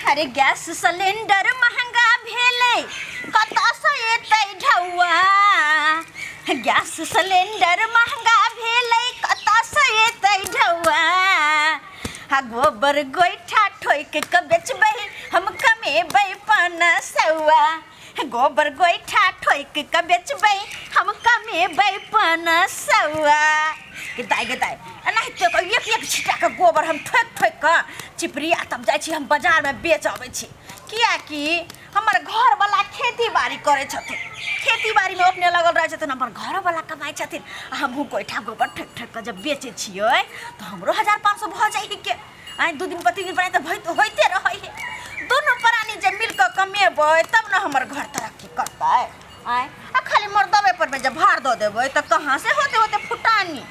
अरे gas cylinder महंगा भेलै कतऽसँ एतै ढौआ। गैस सिलेंडर महंगा भेलै कतऽसँ एतै ढौआ। आ गोबर गोइठा ठोकि कऽ बेचबै हम कमेबै पनसौआ। गोबर गोइठा ठोकि कऽ बेचबै हम कमेबै पनसौआ। गे दाइ गे दाइ, एनाहिते कऽ एक एक छिट्टाके गोबर हम ठोकि ठोकि कऽ चिपरी आ तब जाइ छी हम बाजारमे बेच अबै छी। किएकि हमर घरवला खेती बाड़ी करै छथिन, खेती बाड़ीमे अपने लगल रहै छथिन, हमर घरोवला कमाइ छथिन आ हमहूँ गोइठा गोबर ठोकि ठोकि कऽ जब बेचै छियै तऽ हमरो 1500 भऽ जाइ है के। आइ 2 दिन पर 3 दिन पर तऽ होइते रहै है। दुनू प्राणी जे मिल कऽ कमेबै तब ने हमर घर तरक्की करतै। आँय आ खाली मर्दबे पर मे जे भार दऽ देबै तऽ कहाँ से होते होते फुटानी,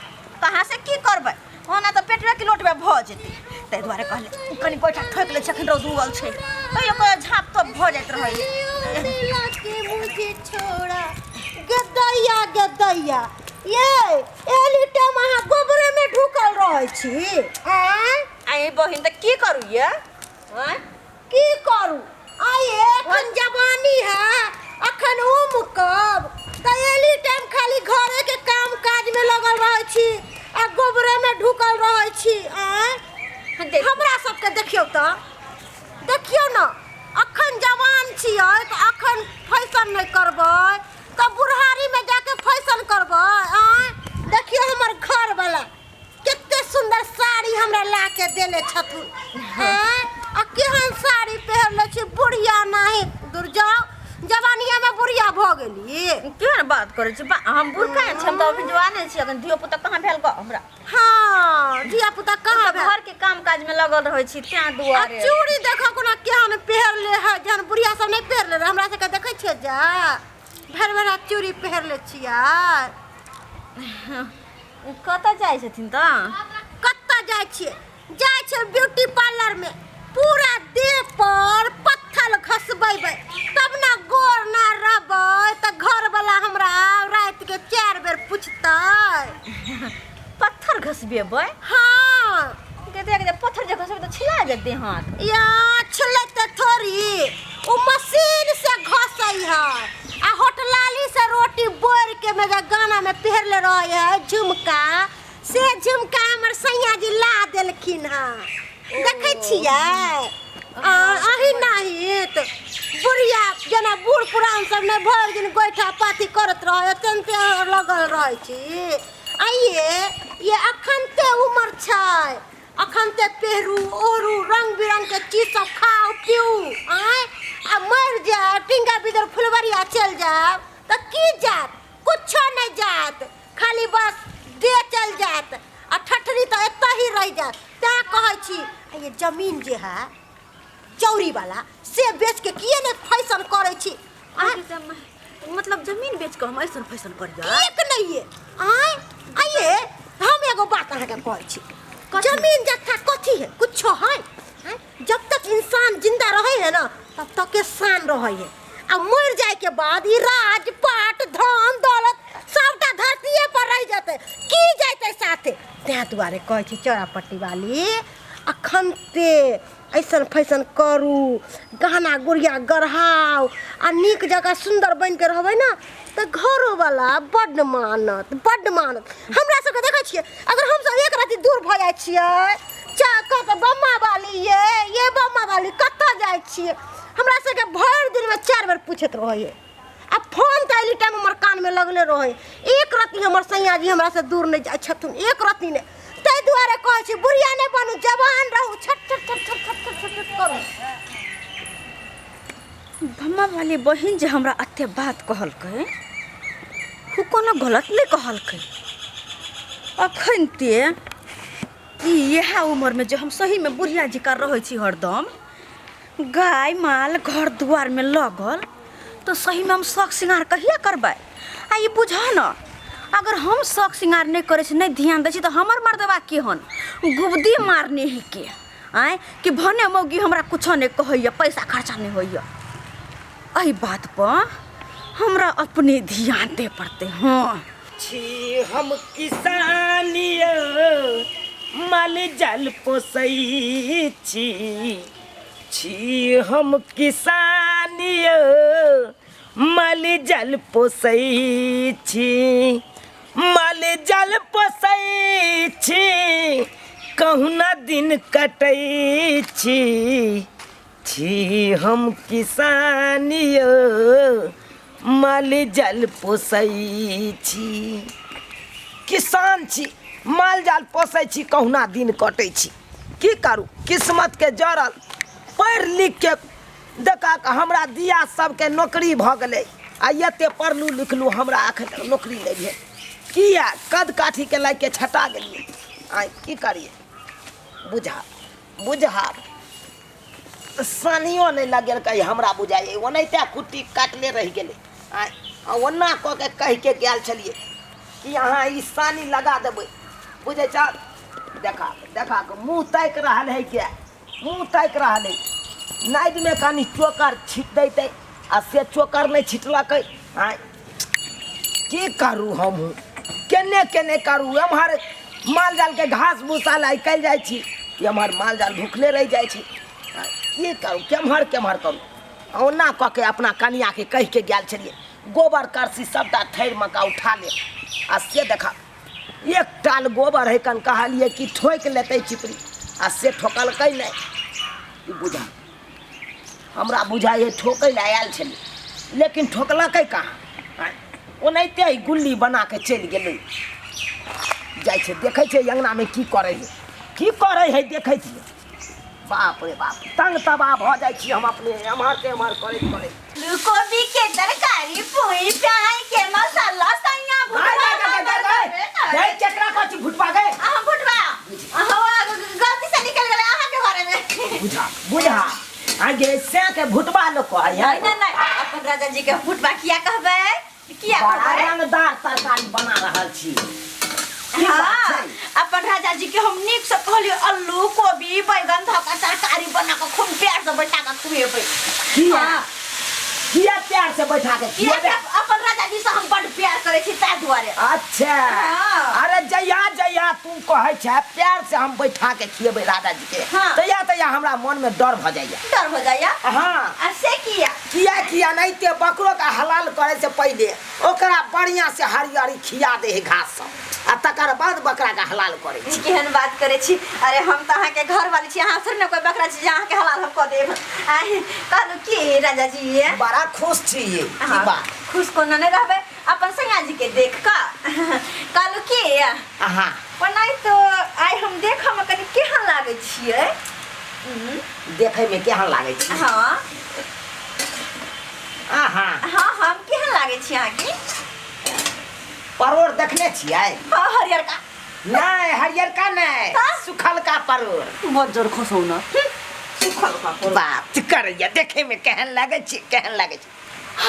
कहाँ से की करबै? ओना तऽ पेटवे के लोटवे भऽ जेतै। ताहि दुआरे कहले कनि गोइठा ठोकि लै छी, अखन रौद उगल छै, कहियो कहियो झाँप तोप भऽ जाइत रहै। के मुझे छोड़ा गदैया गदैया, ये एली टाइम अहाँ गोबरे में ढुकल रहै छी। आँय आइ बहिन तऽ की करू ये? आँय की करू? आइ एखन जवानी है, अखन उम्र कब तऽ एली टाइम खाली घरे के काम काज में लगल रहै छी आ गोबरे में ढुकल रहै छी। आँय हमरा सबके देखियौ तऽ देखियौ ने, अखन जवान छियै तऽ अखन फैशन नहि करबै तऽ बुढ़ारी में जाके फैशन करबै। आँय देखियौ हमर घरवाला कते सुंदर साड़ी हमरा ला के देने छथुन। आँय आ केहन साड़ी पहिरले छी, बुढ़िया नाही दूर जाओ, जवानिया में बुढ़िया भऽ गेली। केहन बात करै छी बा, हम बूढ़ कहाँ छी? हम तऽ अभी जवाने छी, अखन धियो पुता कहाँ भेल गऽ हमरा? हाँ धिया पुता कहाँ तऽ घर के काम काज में लगल रहै छी तैं आ दुआरे। चूड़ी देखो कोना केहन पहिरले है, जेहन बुढ़िया सब नहीं पहिरले रहे, हमरा सबके देखै छियै जा भरि भरा चूड़ी पहिरले छियै। कतऽ जाइ छथिन तऽ? कतऽ जाइ छियै? जाइ छियै ब्यूटी पार्लर में, पूरा देह पर पत्थर घसबेबै तब ने गोर ना रहबै तऽ घरवला हमरा राति के 4 बेर पुछतै। पत्थर घसबेबै? हाँ। कते कते पत्थर जे घसबै तऽ छिला जेतै हाथ। या छिलेतै थोड़ी, ओ मशीन से घसै है आ होटलाली से रोटी बोर के में जे गाना में पहिरले रहै है झुमका, से झुमका हमर सैया जी ला देलखिन हँ। देखै छियै अही नाहित बुढ़िया जेना बूढ़ पुरान सब नहि भरि दिन गोइठा पाथी करैत रहै तेनते लगल रहै छी। आइए ये अखन ते उमर छै, अखन ते पेहरू ओढ़ू रंग बिरंग के चीज सब खाउ पीऊ। आँय आ मरि जायब टिंगा बिदर फुलबरिया चलि जायब तऽ की जायत? कुछो नहि जायत, खाली बस देह चलि जायत आ ठठरी तऽ एतऽ ही रहि जायत। तैं कहै छी आ ये जमीन जे है चौरी वाला से बेच के किए नहि फैशन करै छी? आँय? मतलब जमीन बेच कऽ हम ऐसन फैशन करियै? किएक नहि ये? आँय आइए हम एगो बात अहाँके कहै छी, जमीन जत्था कथी है? कुछो है? आँय? जब तक इंसान जिंदा रहे है ना तब तक के शान रहे है, आ मर जाए के बाद ई राज पाट धन दौलत सबटा धरतीये पर रह जेतै, की जैतै साथे? तैं दुआरे कहै छी चौरापट्टी वाली अखन ते ऐसन फैशन करू, गहना गुड़िया गढ़ाउ आ नीक जकाँ सुन्दर बनि के रहबै ने तऽ घरोवला बड्ड मानत, बड्ड मानत। हमरा सबके देखै छियै अगर हमसब एक रत्ती दूर भऽ जाइ छियै चा कहतै बम्मा वाली ये, ये बम्मा वाली कतऽ जाइ छियै? हमरा सबके भरि दिनमे 4 बेर पूछैत रहैए। आ फोन तऽ एनी टाइम हमर कानमे लगले रहै, एक रत्ती हमर सैया जी हमरासँ दूर नहि जाइ छथुन, एक रत्ती नहि। ताहि दुआरे कहै छी बुढ़िया नहि बनू, जवान रहू, छट छट छट छट छट छट छट छट करू। बम्मा वाली बहिन जे हमरा एते बात कहलकै ओ कोनो गलत नहि कहलकै। अखन ते ई इएह उमरमे जे हम सहीमे बुढ़िया जकाँ रहै छी हरदम गाय माल घर दुआरमे लगल, तऽ सहीमे हम शौक श्रृंगार कहिया करबै? आ ई बुझह ने, अगर हम शौक श्रृंगार नहि करै छी, नहि ध्यान दै छी तऽ हमर मर्दबा केहन गुबदी मारने है के आँय कि भने मौगी हमरा कुछो नहि कहैए, पैसा खर्चा नहि होइए। एहि बातपर हमरा अपने ध्यान दे पड़तै। हँ छी हम किसान यौ, माल जाल पोसै छी। छी हम किसान यौ माल जाल पोसै छी माल जाल पोसै छी कहुना दिन कटै छी छी हम किसान यौ माल जाल पोसै छी किसान छी माल जाल पोसै छी कहुना दिन कटै छी की करू किस्मतके जड़ल पढ़ि लिखके देखा कऽ हमरा दिया सबके नौकरी भऽ गेलै आ एते पढ़लहुँ लिखलहुँ हमरा एखन तक नौकरी नहि भेल किया कद काठीके लागिके छटा गेलियै आँय की करियै बुझा बुझा सानियो नहि लगेलकै हमरा बुझाइए ओनाहिते कुट्टी काटले रहि गेलै आँय आ ओना कऽ के कहिके गेल छलियै कि अहाँ ई सानी लगा देबै बुझै छह देखा देखा कऽ मुँह ताकि रहल है के मुँह ताकि रहल है नादिमे कनि चोकर छीट दैतै आ से चोकर नहि छिटलकै आँय की करू हमहूँ केने केने करू एम्हर माल जालके घास भूसा लए निकलि जाइ छी एम्हर माल जाल भुखले रहि जाइ छै की करू केम्हर केम्हर करू ओना कऽ के अपना कनियाके कहिके गेल छलियै गोबर करसी सबटा थैर मका उठा ले आ से देखा एक टाल गोबर है कन कहलियै कि ठोकि लेतै चिपरी आ से ठोकलकै नहि ई बुझा हमरा बुझाइए ठोकै लए आयल छलै लेकिन ठोकलकै कहाँ आँय, ओनाहिते ही गुल्ली बना के चलि गेलै जाइ छै देखै छै अङ्गनामे की करै है की करै है देखै छियै बाप रे बाप तंग तबाह भऽ जाइ छी हम अपने एम्हर से एम्हर करैत करैत आलू गोभी के तरकारी पूरी प्याज के मसाला सैया गाय, गाय, गाय, गाय, गाय, गाय, केकरा कहै छी भुटबा गै अहाँ भुटबा अहाँ गलती से निकल गेलै अहाँ के बारे में बुझा बुझा आगे से के भुटबा लोग कहै है नहीं नहीं नहीं अपन राजा जी के भुटबा किया कहबै किया बड़ा कहबै रंगदार तरकारी बना रहल छी की बात हाँ छै? अपन राजा जी के हम नीक से कहलियै आलू कोबी बैगन धऽ के तरकारी बना के खूब प्यार से बैठा के खुएबै किया हाँ। किया प्यार से बैठा के किया खिएबै अपन राजा जी से हम बड प्यार करै छी ताहि दुआरे अच्छा हाँ। अरे जहिया जहिया तू कहै छै प्यार से हम बैठा के खिएबै राजा जी के हाँ। तहिया तहिया हमरा मन में डर भऽ जाइया डर हो जाइया हाँ आ से किया किया किया नहीं ते बकरो के हलाल करे से पहले ओकरा बढ़िया से हरियरी खिया दे है घास सब आ तकर बाद बकरा के हलाल करे ई केहन बात करै छी अरे हम तऽ अहाँके घर वाली छी अहाँ थोड़े ने कोई बकरा छी जे अहाँके हलाल हम कऽ देब आँय, कहलहुँ की राजा जी बड़ा खुश छी ये की हाँ, बात खुश कोना नहि रहबै अपन सैया जी के देख कऽ कहलहुँ की अहाँ ओनाहि तो आइ हम देखऽमे कनि केहन लागै छियै देखै में केहन लागै छै हँ अहाँ हँ हम केहन लागै छी अहाँके परोड़ देखने छियै हँ हरियरका नहि हरियरका नहि तऽ? सुखलका परोड़ बज्जर खसौ न सुखल का बात करैया देखै में केहन लागै छै केहन लागै छै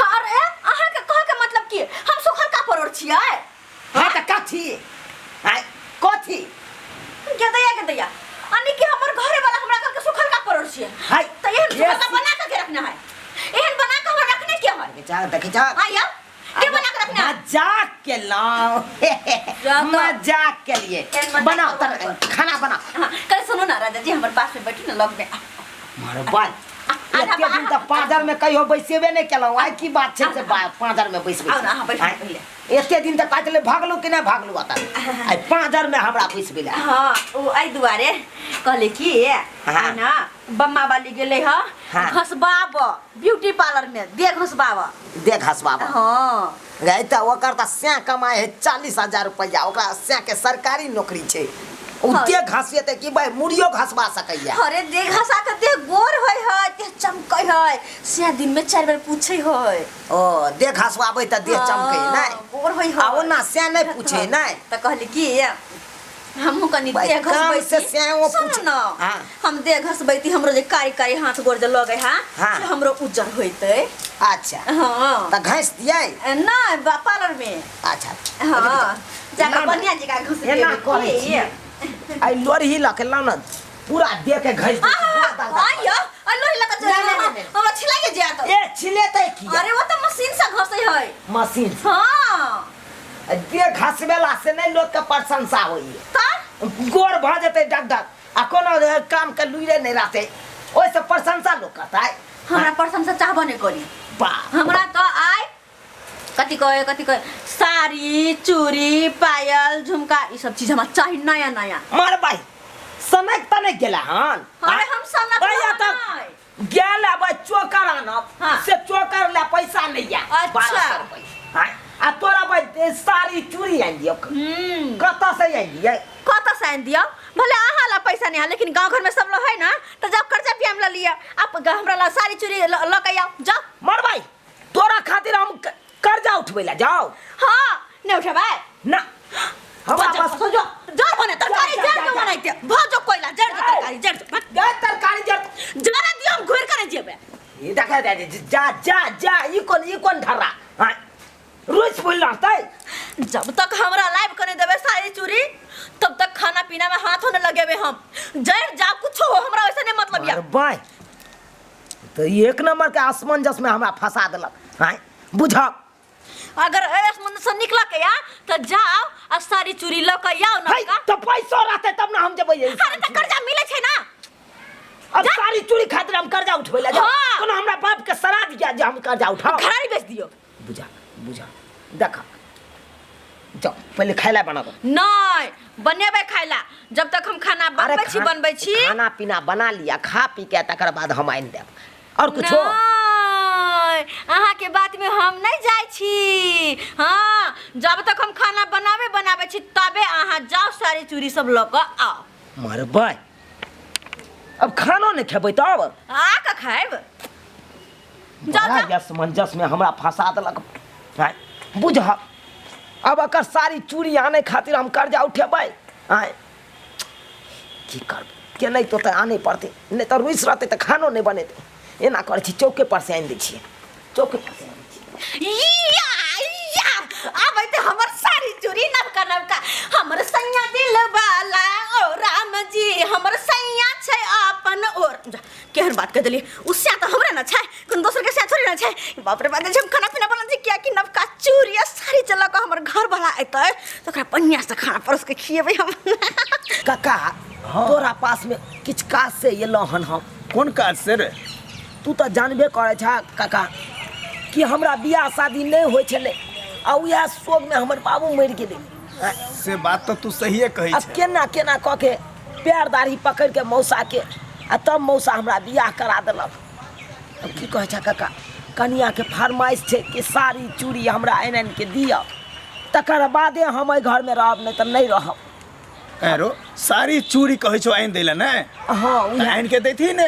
अरे अहाँके कहके मतलब की हम सुखल का परोड़ छियै हाँ तऽ कथी आँय कथी गेदैया गेदैया यानी कि हमर घरे वाला हमरा कहलकै सुखल का परोड़ छियै हाय तऽ एहन सुखल का बना के रखना है एहन बना के हमरा रखने के है देखै छह देखै छह हाँ या के बना के रखना है मजाक केलहुँ जा तऽ। मजाक केलिए एहन मजाक बनाओ करू। तर खाना बनाओ हाँ कल सुनू ना राजा जी हमर पास में बैठू ना लग में मारो बाल आधा एते दिन तऽ पाँजर में कहियो बैसेबे नहि केलहुँ आइ की बात छै से पाँजर में बैसबै आउ ना, अहाँ बैठू आँय? पहिले। एते दिन तऽ कहै छलै भागलहुँ कि नहि भागलहुँ अतऽ आइ पाँजर में हमरा बैसबै लए हाँ ओ एहि दुआरे कहले कि हाँ। ना बम्मा वाली गेलै ह हाँ। घसबाब ब्यूटी पार्लर में दे घसबाब दे घसबाब हाँ गै तऽ ओकर तऽ सैं कमाइ है 40,000 रुपैआ ओकरा सैं के सरकारी नौकरी छै ओ हाँ। दे घसेतै कि भाई मुड़ियो घसबा सकैया अरे दे घसा के देह गोर होय है देह चमकै है से दिन में 4 बेर पूछै है ओ देह घसबाबै तऽ देह चमकै हाँ, नहि गोर होय है आ ओना सैं नहि पूछै नहि तऽ कहली कि हमहूँ कनि भाई, देह काम घसबै से छी सेहो सुनू पूछ- न हाँ। हम देह घसबै छी हमरो जे कारी कारी हाथ गोर जे लगै है हाँ। से हमरो उज्जर होइतै अच्छा हाँ तऽ घसि दियै नहि पार्लर में अच्छा हाँ जाकऽ ना, ना। बढ़िया जकाँ घस एना करै छी आइ लोरही लऽ के लाउ ने पूरा देह के घसि दै छी, पूरा दाग दाग। आइयो आ लोही लऽ कऽ चलि नहि, नहि, जाउ, नहि। हमरा छिलाइए जायत ए छिलेतै की अरे वो तऽ मशीन से घसै है मशीन से। हाँ देह घसबेला से नहि लोक के प्रशंसा होइए तऽ गोर भऽ जेतै डग डग आ कोनो काम के लुइरे नहि रहतै ओहिसँ प्रशंसा लोक रहतै। हमरा प्रशंसा चाहबो नहि करी। वाह। हमरा तऽ आइ कथी कहे, कथी कहे, साड़ी चूड़ी पायल झुमका ई सब चीज हमरा चाही नया नया। मार भाई सनक तऽ नहि गेला हन। अरे हम सनक भैया नहि। तऽ गेल अब चोकर आनब। हाँ। से चोकर ला पैसा नहीं या। अच्छा। 1200 रुपैआ। हाँ। आ तोरा भाई साड़ी चूड़ी आनि दियौ। हम्म। कतऽ से आनि दियै? कतऽ से आनि दियौ? भले अहाँ ला पैसा नहीं है लेकिन गाँव घर में सब लोग है ना, तो जाओ कर्जा पियाम ला लिया। आप हमरा ला साड़ी चूड़ी ल के आओ जाओ। मर भाई तोरा खातिर हम कर्जा उठबै ला जाओ। हाँ नहीं उठेबै ना। हमरा बच्चा, पास जो जड़ बने तरकारी जा, जड़ जा, के जा। बनाइते भजो कोयला जड़ के तरकारी जड़ के। जा तरकारी जड़ जरा दियो हम घुर करे जेबे। ई देखा दे जा जा जा ई कोन, ई कोन धरा? हां रोज बोल रहतै। जब तक हमरा लाइव करे देबे साड़ी चूड़ी तब तक खाना पीना में हाथों न लगेबे हम। जड़ जा कुछ हो हमरा वैसे नहीं मतलब या। अरे बाय तो ई एक नंबर के असमंजस में हमरा फंसा देलक। हां बुझक अगर असमंजस से निकल के या तो जाओ आ साड़ी चूड़ी ल के आओ ना। है, तो पैसो रहतै तब ना हम जेबै। अरे त कर्जा मिले छै ना। अब साड़ी चूड़ी खातिर हम कर्जा उठबै ला जाओ। हाँ। कोनो हमरा बाप के सरा दिया जे हम कर्जा उठाओ। घरारी बेच दियो। बुझा बुझा देखा जाओ पहले खाइला बना दो। नहीं बनेबै खाइला जब तक हम खाना अरे बनबै छी, बनबै छी। खाना पीना बना लिया खा पी के तकर बाद हम आनि देब। और कुछो? नहीं, अहाँ के बात में हम नहीं जाय छी। हाँ जब तक हम खाना बनाबे बनाबे छी तबे अहाँ जाओ साड़ी चूड़ी सब लऽ कऽ आओ। मरबै अब खानो नहीं खेबै तब? आ कऽ खायब। जाओ, बड़ा जाओ। असमंजस में हमरा फंसा देलक। आँय, बुझ अब एकर साड़ी चूड़ी आने खातिर हम कर्जा उठेबै। आँय की करबै के नहीं तो आने पड़तै, नहीं तऽ रुसि रहतै तऽ खानो नहीं बनेतै। एना करै छी चौके पर से आनि दै छियै, चौके पर से आनि दै छियै। या, या, आब अयतै हमर साड़ी चूड़ी नवका नवका। हमर सैया दिल वाला ओ राम जी हमर सैया छै अपन और। जा, केहन बात कह देलियै। उ सैया तऽ हमरे ने छै, कोनो दोसर के सैया थोड़े ने छै। बाप रे बाप, हम खाना पीना बना छी कियाकि नवका चूड़ी आ साड़ी चला कऽ हमर घर वाला अयतै तऽ ओकरा बढ़िआँ से खाना परोस के खिएबै हम। काका, हाँ। तोरा पास में किछु काज से एलहुँ हन हम। कोन काज से रे? तू तऽ जानबे करै छह काका कि हमरा बियाह शादी नहि होइ छलै आ उएह शोक में हमर बाबू मरि गेलै। से बात तऽ तू सहिए कहै आ छह। केना केना कऽ के पैर दाढ़ी पकड़ि के मौसा के आ तब मौसा हमरा बियाह करा देलक। अब की कहै छह काका, कनिया के फरमाइश छै कि साड़ी चूड़ी हमरा आनि आनि के दिअ तकर बादे हम एहि घर में रहब, नहीं तऽ नहीं रहब। एरो साड़ी चूड़ी कहै छौ आनि दै लए ने? हाँ, उएह। आनि के दैथी ने?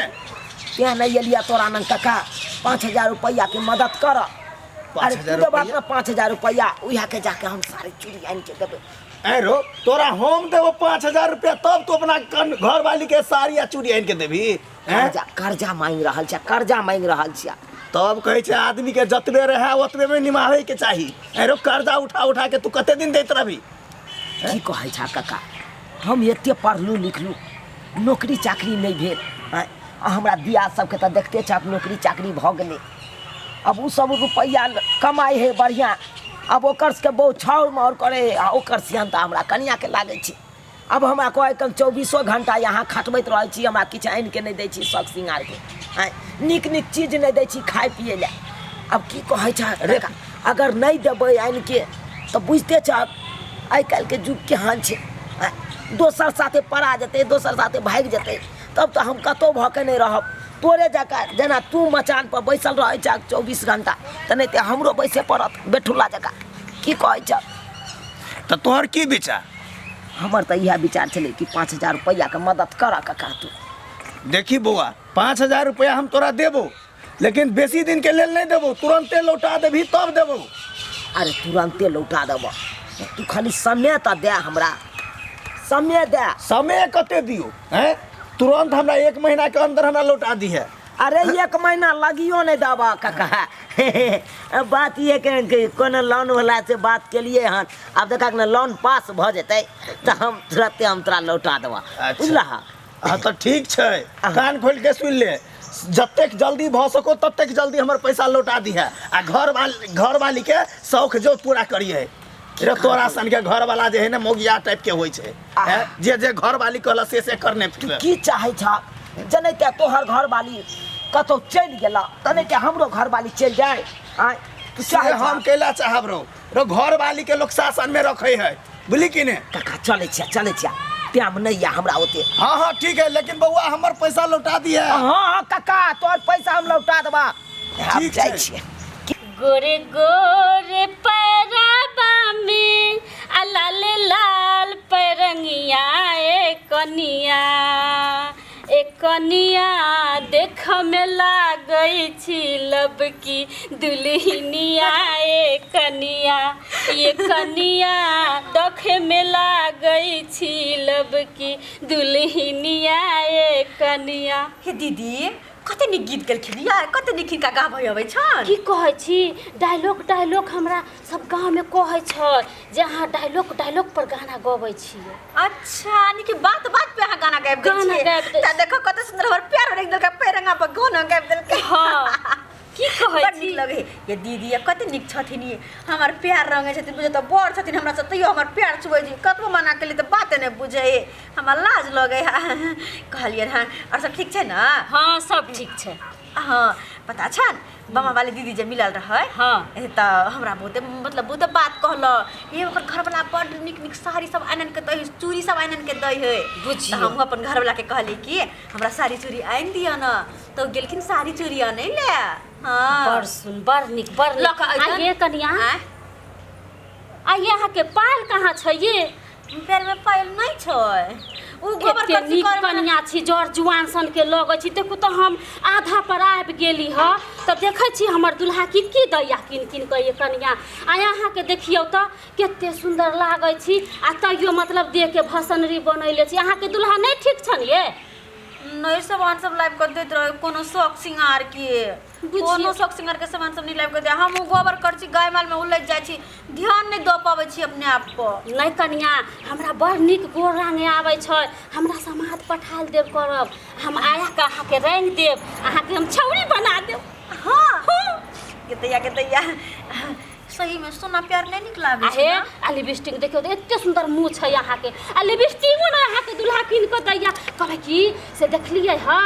तें नहीं एलियै तोरा नंग काका, 5000 रुपैआ के मदद कर। पाँच अरे हजार तू देबह रुपैआ? अपना 5000 रुपैआ, उएह के जाके हम साड़ी चूड़ी आनि के देबै। एरो तोरा हम देबो 5000 रुपया तब तू अपना घर वाली के साड़ी आ चूड़ी आनि के देबही? हैं? कर्जा, कर्जा मांगि रहल छियै, कर्जा मांगि रहल छियै। तब कहै छै आदमी के जतबे रहै ओतबे में निमाहै के चाही। एरो कर्जा उठा उठा के तू कते दिन दैत रहबी? की कहै छह काका, हम एते पढ़लहुँ लिखलहुँ, नौकरी चाकरी नहि भेल। आँय, आ हमरा दियाद सबके तऽ देखते छहक नौकरी चाकरी भऽ गेलै। अब ओ सब रुपैआ कमाइ है बढ़िआँ, अब ओकर सबके बहुत छाउर माउर करै है आ ओकर सियान तऽ हमरा कनिआँके लागै छै। अब हमरा कहै कन 24 घंटा यहाँ खटबैत रहै छी, हमरा किछु आनिके नहि दै छी शौक सिंगारके। आँय, नीक नीक चीज नहि दै छी खाय पियै लए। अब की कहै छह रे। काका, अगर नहि देबै आनिके तऽ बुझिते छहक आइ काल्हिके युग केहन छै। आँय, दोसर साथे पड़ा जेतै, दोसर साथे भागि जेतै, तब तऽ हम कतहु भऽ के नहि रहब। तोरे जकाँ जेना तू मचान पर बैसल रहै छह 24 घंटा, तेनाहिते हमरो बैसे पड़त बेठुल्ला जकाँ। की कहै छह? तऽ तोहर की विचार? हमर तऽ इएह विचार छलै कि 5000 रुपैआके मदद करऽ काका तू। देखी बौआ, 5000 रुपया हम तोरा देबो, लेकिन बेसी दिन के लेल नहीं देबो, तुरंते लौटा देबही तब देबो। अरे तुरंते लौटा देबो, तू खाली समय तऽ दे हमरा, समय दे। समय कते दियो? हैं? तुरंत हमरा 1 महीना के अंदर हमरा लौटा दिहे। अरे 1 महीना लगियो नहीं देबा काका। बात ये के कोनो लोन वाला से बात केलिए हन, आब देखा ने लोन पास भ जेतै तऽ हम तुरंते हम तोरा लौटा देबा। अच्छा। बुझलह? हाँ तऽ ठीक छै, कान खोल के सुन ले, जतेक जल्दी भऽ सको ततेक जल्दी हमर पैसा लौटा दिहे आ घर वाली के शौक जो पूरा करिए। रे तोरा सन के घर वाला जे है ने मोगिया टाइप के होइ छै, हैं? जे जे घर वाली कहला से से करने फिरे। की चाहै छह? जनैते तोहर घर वाली कतौ चलि गेला तने के हमरो घरवाली चलि जाय आँय तू से चाहे हम कैला चाहब रो रो घर वाली के लोग शासन में रखे है बुझली कि ने काका चलै छिया चलै छिया टाइम नहीं या हमरा ओते हाँ हाँ ठीक है लेकिन बउआ हमर पैसा लौटा दिए हाँ हाँ काका तोर पैसा हम लौटा देबा हम ठीक जाइ छै। छियै गोरे गोरे पैराबा में आ लाल लाल पैरंगिया ए कनिया ए कनिया देख में लागै छी लबकी दुल्हनिया ए कनिया ये कनिया देखे में लागै छी लबकी दुल्हनिया ए कनिया हे दीदी कते नीक गीत गेलखिन यार कते नीक हिनका गाबै अबै छनि की कहै छी डायलॉग डायलॉग हमरा सब गाँवमे कहै छै जे अहाँ डायलॉग डायलॉग पर गाना गबै छियै अच्छा यानी कि बात बात पे अहाँ गाना गाबि दै गाना छियै गाबि दै तऽ देखो कते सुंदर हमर प्यार रंग देलकै पैरंगा पर गाना गाबि देलकै हँ की कहै बड़ छी नीक लगै ये दीदी ये कते नीक छथिन ये हमर प्यार रंगै छथिन बुझे तऽ बड़ छथिन हमरा से तैयो हमर प्यार छुबै छै कतबो मना केली तऽ बाते नहि बुझै है हमरा लाज लगै है कहलियै हँ आओर सब ठीक छै ने हँ सब ठीक छै हँ पता छनि बमा वाली दीदी जे मिलल रहै हाँ। तऽ हमरा बहुते मतलब बहुते बात कहल ये ओकर घरवाला बड्ड नीक नीक साड़ी सब आनि आनि के दै है चूड़ी सब आनि आनि के दै है बुझियौ। तऽ हमहूँ अपन घरवाला के कहली कि हमरा साड़ी चूड़ी आनि दिअ ने तऽ ओ गेलखिन साड़ी चूड़ी आनै ले हँ बड़ सुन बड़ नीक बड़ लऽ नीक कऽ आ अयतन। ये कनिया आँय? आ ये अहाँके पायल कहाँ छै ये पैरमे पायल नहि छै ओ गोबर एते करसी नीक करमे कनिया छी जर जुआन सन के लगै छी देखू तऽ हम आधा पर आबि गेली ह तऽ देखै छी हमर दुल्हा की की दैया किन किन कऽ ये कनिया आ अहाँके देखियौ तऽ कते सुन्दर लागै छी आ तैयो मतलब देह के भसनरी बनैले छी अहाँके दुल्हा नहि ठीक छनि ये नहि सामान सब लाबि कऽ दैत रहै कोनो शौक सिंगार के बुझियौ। कोनो शौक सिंगार के सामान सब नहि लाबि कऽ दै हमहूँ गोबर करै छी गाय मालमे उलझि जाइ छी ध्यान नहि दऽ पाबै छी अपने आप पर नहि कनिया हमरा बड़ नीक गोर रांगे आबै छै हमरा समाद पठायल देब करब हम आया के अहाँके रंग देब अहाँके हम छौरी बना देब हाँ के तैया के तैया सही में सोना प्यार नहीं निक लागे आ छै हे ना? आ लिपस्टिक देखियौ तऽ एते सुन्दर मुँह छै अहाँके आ लिपस्टिको ने अहाँके दुल्हा कीन कऽ दैया कहबै की से देखलियै हँ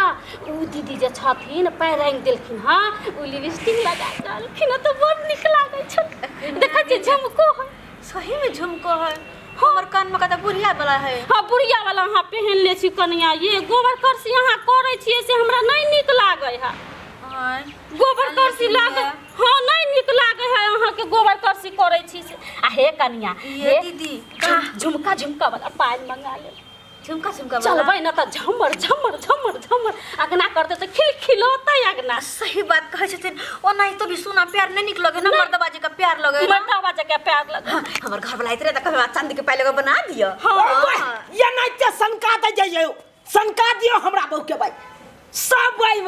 उ दीदी जे छथिन पैर रंगि देलखिन हँ उ लिपस्टिक लगा कऽ एलखिन हँ तऽ बड़ नीक लागै छै देखै छियै झुमको है सही में झुमको है हमर कान में कतऽ बुढ़िया वाला है हँ बुढ़िया वाला अहाँ पहन ले छी कनिया ये गोबर करसी अहाँ करै छियै से हमरा नहि नीक लागै है आँय, गोबर करसी लेकिन लागै हँ नहि नीक लागै है अहाँके गोबर करसी करै छी से आ हे कनिया ये हे दीदी झुमका झुमका वाला पायल मंगा ले झुमका झुमका वाला चलबै न तऽ झमर झमर झमर झमर अगना करतै तऽ खिलखिलौतै अगना सही बात कहै छथिन ओनाहितो भी सोना प्यार नहीं निक लगे ना मर्दबा जी का प्यार लगे ना मर्दाबा जकाँ प्यार लगे हाँ, हमर घर वाला आइत रहे तऽ कहबै चांदी के पायल एगो बना दिअ हाँ। ये नाइते सनका दे जाइयो सनका दियो हमरा बहू के भाई सब भाई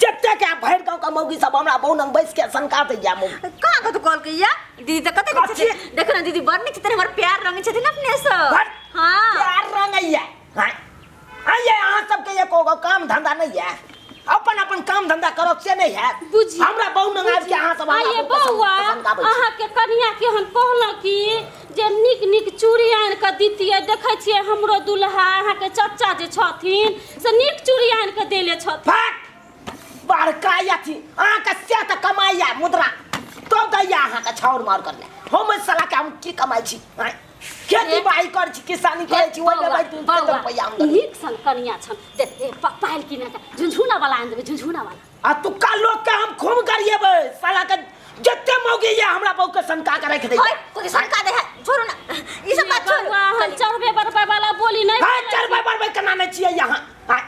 जते के भरि गाँव के मौगी सब हमरा बहू नंग बैस के सनका दे जा मौगी कहाँ कतौ कॉल किया दीदी तऽ कते नीक कथी? छथिन देखो ना दीदी बड़ नीक छथिन हमर प्यार रंग छथिन अपने से बड़ हाँ प्यार रंगैया हाँ आइए अहाँ सबके एको गो काम धंधा नहीं है अपन अपन काम धंधा करो से नहीं है बुझी हमरा बहू नंग आबि के अहाँ सब हमरा आइए बहू के बौआ सनकाबै छी। अहाँके कनिया के हम कहलहुँ कि जे नीक नीक चूड़ी आनि कऽ दितियै देखै छियै हमरो दुल्हा अहाँके चचा जे छथिन से नीक चूड़ी आनि कऽ देले छथिन फट बड़का अथी अहाँके से तऽ कमाइया मुद्रा तब दैया अहाँके छाउर मार कर ले हम एहि साला के हम की कमाइ छी आँय? खेती बाड़ी करै छी किसानी करै छी ओहिमे बौआ, भाइ तू बौआ, कते रुपैआ आमदनी नीक सन कनिया छन देख ए, पायल किने के झुनझुना वाला आनि देबै झुनझुना वाला आ तुक्का लोग के हम खूब गरिएबै साला के जते मौगी ये हमरा बहू के सनका के रख दे होय कोई सनका दे है छोड़ो ना ई सब बात छोड़ो बौआ, हम चढ़बे बढ़बै वाला बोली नहीं हां चढ़बै बढ़बै केना नहि छियै यहाँ आँय?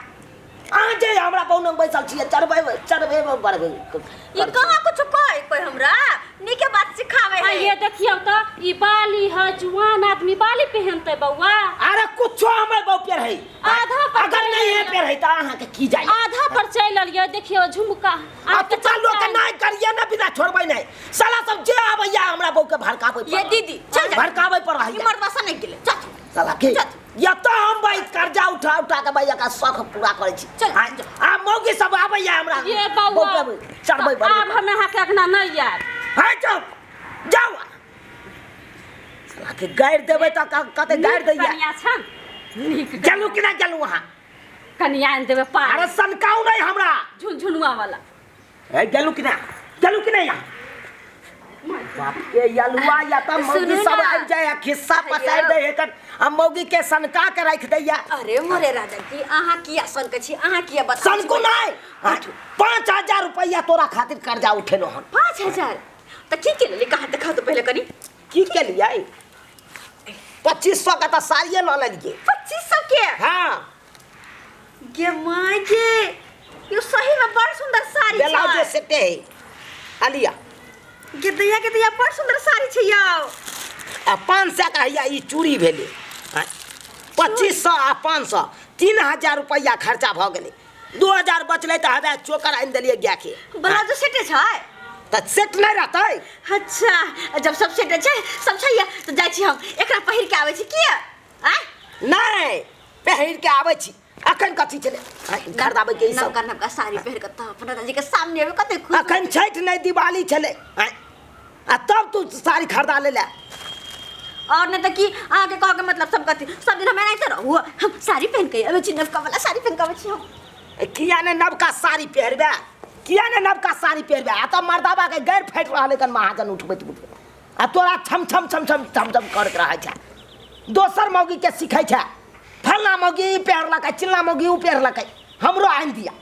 अहाँ जे हमरा बहू लग बैसल छियै चढ़बै चढ़बै बढ़बै ये कहाँ कुछ कहे कोई हमरा नीके बात सिखावे आ है ये देखियौ तऽ ई बाली है जुआन आदमी बाली पहनते बौआ अरे कुछो हमर बहू पेर है आधा पर अगर नहीं है पेर है तऽ अहाँके की जाय आधा पर चलि एलियै देखियौ झुमका आ तुका लोक के नहीं करिए ना बिना छोड़बै नहीं साला सब जे आबैया हमरा बहू के भड़काबै पर ये दीदी चल जा भड़काबै पर ई रहैया मर्दवा से नहीं गेले चल साला के या तो हम भाई कर्जा उठा उठा के भैया का शौक पूरा करै छी चल। आ मौगी सब आबैया हमरा ये बौआ बहू के चढ़बै आब बढ़बै हम अहाँके अगना नहि आयब हाय चुप जाउ साला के गारि देबै तऽ कते गारि दैया कनिया छन नीक गेलू कि ना गेलू अहाँ कनि आनि देबै पाइ। अरे सनकाउ नहीं हमरा। झुनझुनुआ वाला। ए गेलू कि ना, गेलू कि नहीं यहाँ? बाप के यलुआ या त मौगी सुनू सब ना। आबि जाए आ खिस्सा पसारि दे एकर आ मौगी के सनका के राखि दैया। अरे मोरे राजा जी, अहाँ किया सनकै छी? अहाँ किया बताबै छी? सनकू नहीं, 5000 रुपया तोरा खातिर कर्जा उठेलो हन। 5000 तऽ की केलियै? कहाँ देखाउ तऽ पहिले कनि। की केलियै? 2500 के तऽ साड़िये लऽ लेलियै। 2500 के? हाँ। गे माय गे, यो सही में बड़ सुंदर साड़ी छै। ब्लाउज सेटे है अलिया। गे दैया, गे दैया, बड़ सुंदर साड़ी छै यौ। आ 500 के हैया ई चूड़ी भेलै। 2500 आ 500 3000 रुपया खर्चा भऽ गेलै। 2000 बचलै तऽ हवे चोकर आनि देलियै गाय के। ब्लाउज सेटे छै? तऽ सेट नहि रहतै। अच्छा, जब सब सेटे छै, सब छै या, तऽ जाइ छी हम एकरा पहिर के आबै छी। किया आँय? नहि, पहिर के आबै छी। अखन कथी छलै खरीदाबै के ई सब? नवका नवका साड़ी पहिर के तऽ अपना दादी के सामने एबै, कते खुश। अखन छठि नहि दिवाली छलै आ तब तू साड़ी खरीदा ले ले। और नहीं तऽ की अहाँके कहऽ के मतलब सब कथी? सब दिन हम एनाहिते रहू? हम साड़ी पहिन के अबै छी, नवका वाला साड़ी पहिन के अबै छी हम। किया ने नवका साड़ी पहिरबे? किया ने नवका साड़ी पहिरबे? आ तऽ मर्दाबा के गैर फाटि रहल है महाजन उठबैत उठबैत आ तोरा छम छम छम छम छम छम करैत रहै छै। दोसर मौगी के सिखै छै, फल्ला मौगी ई पहिरलकै, चिल्ला मौगी ऊ पहिरलकै, हमरो आनि दिया।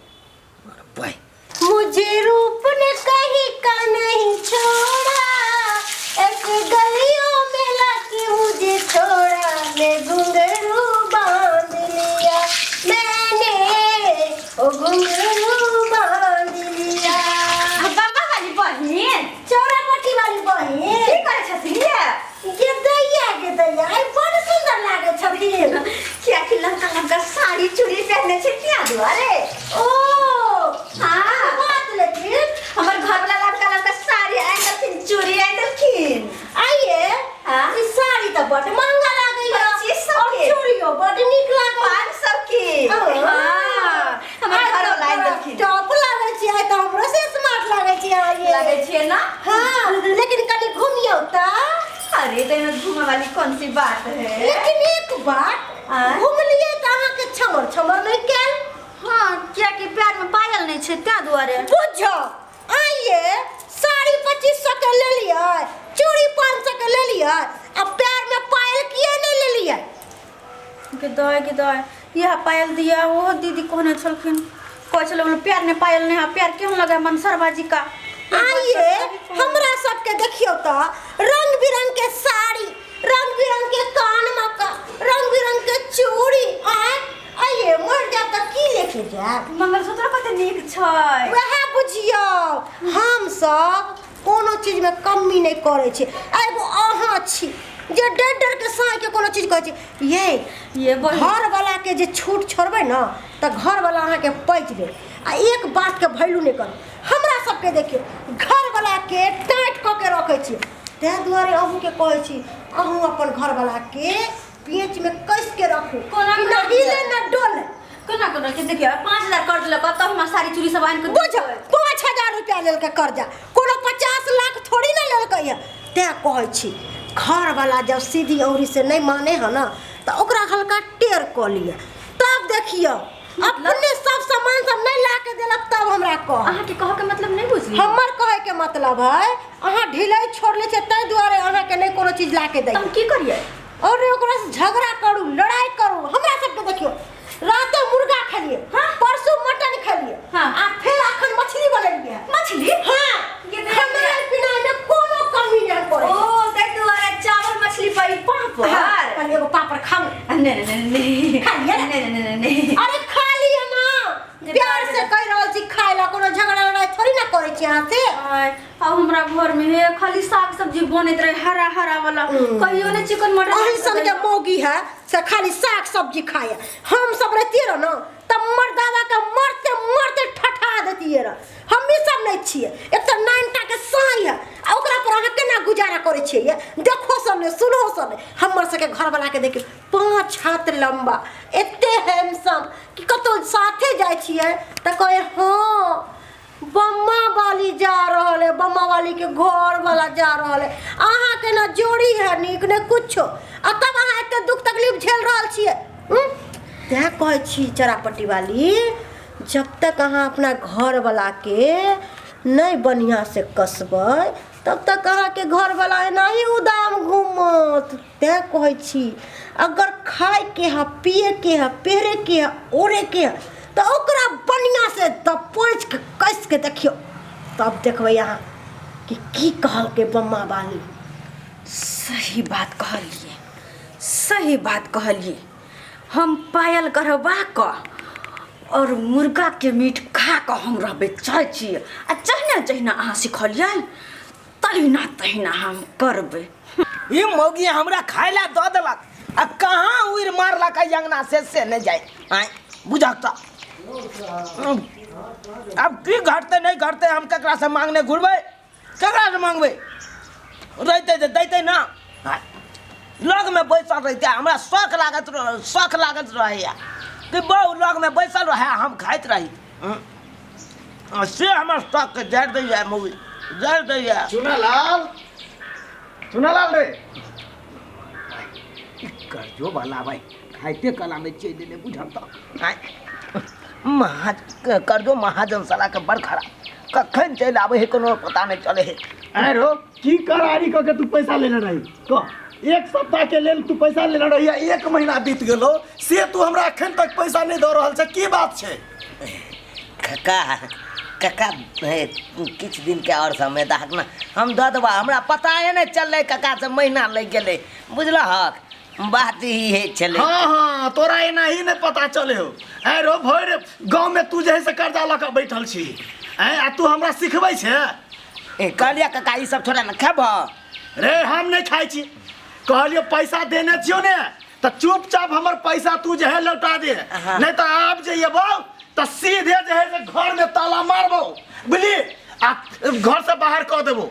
मुझे रूप ने कहीं का नहीं छोड़ा, ऐसे गलियों में लाके मुझे छोड़ा, मैं घुंघरू बांध लिया मैंने, ओ घुंघरू बांध लिया। बाबा वाली बहिन, चौरा पट्टी वाली बहिन की करै छथिन ये? गे दैया, गे दैया, आइ बड़ सुंदर लागै छथिन। कियाकि लमका लमका साड़ी चूड़ी पहने छै क्या दुआरे? ओ हाँ। बात, लेकिन हमर घर वाला लमका लमका साड़ी आनि देलखिन, चूड़ी आनि देलखिन। आइए। हाँ? ई साड़ी तऽ बड महंगा लागैया। 2500 और के। चूड़ियो बड नीक लागैया। 500 के। हाँ, हमर घर वाला आनि देलखिन। टॉप लागै छै, आइ तऽ हमरो से स्मार्ट लागै छै अहाँ ये। लागै छियै ना? हाँ, लेकिन कनि घुमियौ तऽ। अरे तो एहिमे घूमे वाली कौन सी बात है? लेकिन एक बात, आँय? घुमलियै तऽ अहाँके छमर छमर नहि कयल। हाँ, कियाकि पैर में पायल नहि छै ताहि दुआरे। बुझो आइए, साड़ी 2500 के लेलियै, चूड़ी 500 के लेलियै आ पैर में पायल किए नहि लेलियै? गे दाय, गे दाय, इएह पायल दिया ओहो दीदी कहने छलखिन, कहै छलै बोले पैर ने पायल नहीं है, पैर केहन लगे मन सरबाजी का। आइए, हमरा सबके देखियौ तऽ रंग बिरंग के साड़ी, रंग बिरंग के कान मका, रंग बिरंग के चूड़ी। आय आइए, मर जाब तऽ की लेके जायब? मंगलसूत्र कते नीक छै। वएह बुझियौ, हम सब कोनो चीजमे कमी नहि करै छी आ एगो अहाँ छी जे डर डर के साँझ के कोनो चीज कहै छी ये। ये बहिन। घर वाला के जे छूट छोड़बै ने तऽ घर वाला अहाँके पैच देत आ एक बात के वैल्यू नहि करत। हमरा सबके देखियौ, घर वाला के टाइट कऽ के रखै छी। ताहि दुआरे अहूँके कहै छी, अहूँ अपन घर वाला के पेच में कस के रखू। कोना कि न कऽ हिले न डोले। कोना कोना के देखियौ, 5000 कर देलक तब हमरा साड़ी चूड़ी सब आनि कऽ बुझ, 5000 रुपया लेलकै कर्जा, कोनो 50 लाख थोड़ी ने लेलकै है। तैं कहै छी, घर वाला जब सीधी औरी से नहीं माने है ना तऽ ओकरा हल्का टेर कऽ लिअ, तब देखियौ अपने सब सामान सब नहीं ला के देलक तब हमरा कह। अहाँके कहऽ के मतलब नहि बुझली। हमर कहै के मतलब है, अहाँ ढिलाई छोड़ले छियै ताहि दुआरे अहाँके नहि कोनो चीज ला के दै। तऽ हम की करियै? और ओकरा से झगड़ा करू, लड़ाई करू। हमरा सबके देखियौ, राते मुर्गा खेलिए, हाँ? परसू मटन खेलिए, हाँ। आ फेर अखन मछली बनेलिए। मछली? हाँ। ये देखिए। खाना पीना में कोनो कमी नहीं पड़े। ओ ताहि दुआरे चावल मछली पर ई पापड़। हाँ, कनि एगो पापड़ खाउ। नहीं नहीं नहीं नहीं। खा लिअ ने। नहीं नहीं नहीं नहीं। अरे खा लिअ ना, प्यार से कहि रहल छी खाय ला, कोनो झगड़ा लड़ाई थोड़ी ना करै छी अहाँ से। आय, अब हमरा घर में हे खाली साग सब्जी बनैत रहे हरा हरा वाला, कहियो ने चिकन मटन। अही सन के मौगी है से खाली साग सब्जी खाए। हम सब रहतियै रह ना तब मर्दावा के मरते मरते ठठा देतियै रह। हम ई सब नहीं छियै। एक तऽ नाइनटा के साई है आ ओकरा पर अहाँ केना गुजारा करै छियै ये? देखो सब ने, सुनो सब ने। हमर सबके घरवाला के देखियौ, 5 हाथ लम्बा, एते हैंडसम कि कतौ साथे जाइ छियै तऽ कहै हाँ बम्मा वाली जा रहल है, बम्मा वाली के घर वाला जा रहल है। अहाँ के ना जोड़ी है नीक ने कुछो आ तब अहाँ एते दुख तकलीफ झेल रहल छियै। तैं कहै छी चरापट्टी वाली, जब तक अहाँ अपना घरवलाके नहि बढ़िआँसँ कसबै तब तक अहाँके घरवला एनाही उदाम घूमत। तैं कहै छी अगर खायके है, पियके है, पहिरेके है, ओढ़ेके है तऽ ओकरा बढ़िआँसँ दपोचि कऽ कसि कऽ देखियौ, तब देखबै अहाँ कि की कहलकै बम्मा बाली। सही बात कहलिए, सही बात कहलिए। हम पायल गढ़बा कऽ और मुर्गा के मीट खा कऽ हम रहबै चाहै छी, आ जहिना जहिना अहाँ सिखलियै तहिना तहिना हम करबै। ई मौगी हमरा खाय ला दऽ देलक आ कहाँ उड़ि मारलक एहि अंगना से, से नहि जाय। आँय बुझक तऽ आब की घटतै नहि घटतै, हम ककरा से मांगने घुरबै, ककरा से मांगबै? रहितै तऽ दैतै ना। आँय, लगमे बैसल रहितै, हमरा शौक लागत रह, शौक लागत रहैया कि बहु लगमे बैसल रहै, हम खाइत रही। आ से हमर शौकके जारि दैया मौगी, जारि दैया। चुनालाल, चुनालाल रे, ई कर्जो वाला भाई खाइते कला में चलि एलै, बुझल तऽ। आँय, महाज कर्जो महाजन सालाके बड़ खराब, कखन चलि आबै है कोनो पता नहि चलै है। आँय रो, की करारी कऽ के तू पैसा लेने रही? कह, एक सप्ताह के लेल तू पैसा लेने रही, एक महीना बीत गेलो से तू हमरा अखन तक पैसा नहि दऽ रहल छै, की बात छै? कका, कका, हे, किछु दिनके आओर समय दहक ने, हम दऽ देबह। हमरा पताए नहि चललै कका से महीना लागि गेलै, बुझलहक बात ई हे छलै। हाँ हाँ, तोरा एना ही नहीं पता चले हो। आँय रो, भरि गाँव में तू जे है से कर्जा लऽ कऽ बैठल छी, आँय, आ तू हमरा सिखबै छै? ए कहलियै कका, ई सब छोड़ा ने, खेबह? रे हम नहीं खाइ छी, कहलियो पैसा देने छियो ने तऽ चुपचाप हमर पैसा तू जे है लौटा दे। हाँ। नहीं तऽ आब जे एबौ तऽ सीधे जे है से घर में ताला मारबौ, बुझली, आ घर से बाहर कऽ देबौ।